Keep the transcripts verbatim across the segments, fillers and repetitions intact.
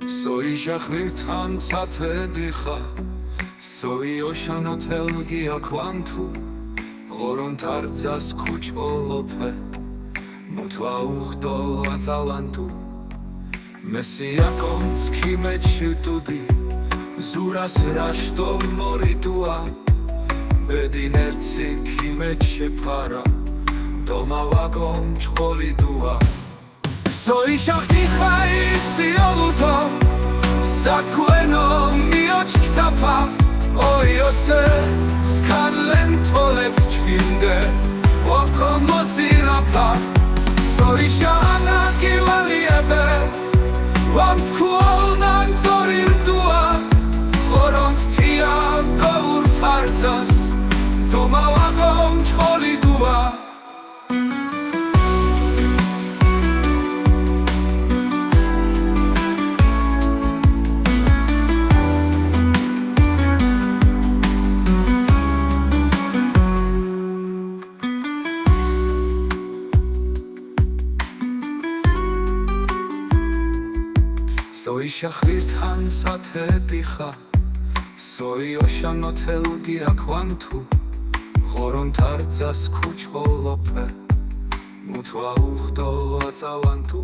სოიშა ხვირთან სათე დიხა, სოი ოშანოთელ გიაქვანთუ, ღორონ თარძას ქუჭ ოლოპე, მუთვა უხდო აწალანტუ. მესიაკონც ქიმეჩი დუდი, ზურას რაშტო მორიდუა, ბედინერცი ქიმეჩი ფარა, დომა ვაგონ ჩხოლიდუა. სოიშა ხვირთან სიოლ უდო, საქვენო მიოჩქ თაფა, ოიოსე სქანლენ თოლებს ჩქინდე, ოკო მოძირაფა. სოიშა ანა გივალიებე, ვამთქუოლ ნანძორი რდუა, ღორონთ თია გოურ თარძას, დომა ვაგონ ჩხოლიდუა. სოიშა ხვირთან სათე დიხა, სოი ოშანოთელ გიაქვანთუ, ღორონ თარძას ქუჭ ოლოპე, მუთვა უხდო აწალანტუ.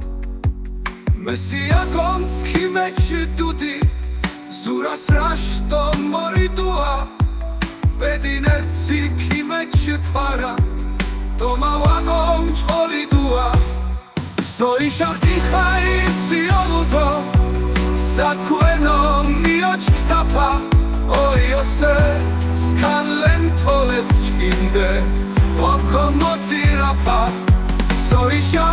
მესიაკონც ქიმეჩი დუდი, ზურას რაშტო მორიდუა, ბედინერცი ქიმეჩი ფარა, დომა ვაგონ ჩხოლიდუა. სოიშა ხვირთან სიოლ უდო, საქვენო მიოჩქ თაფა, ოიოსე სქანლენ თოლებს ჩქინდე, ოკო მოძირაფა. სოიშა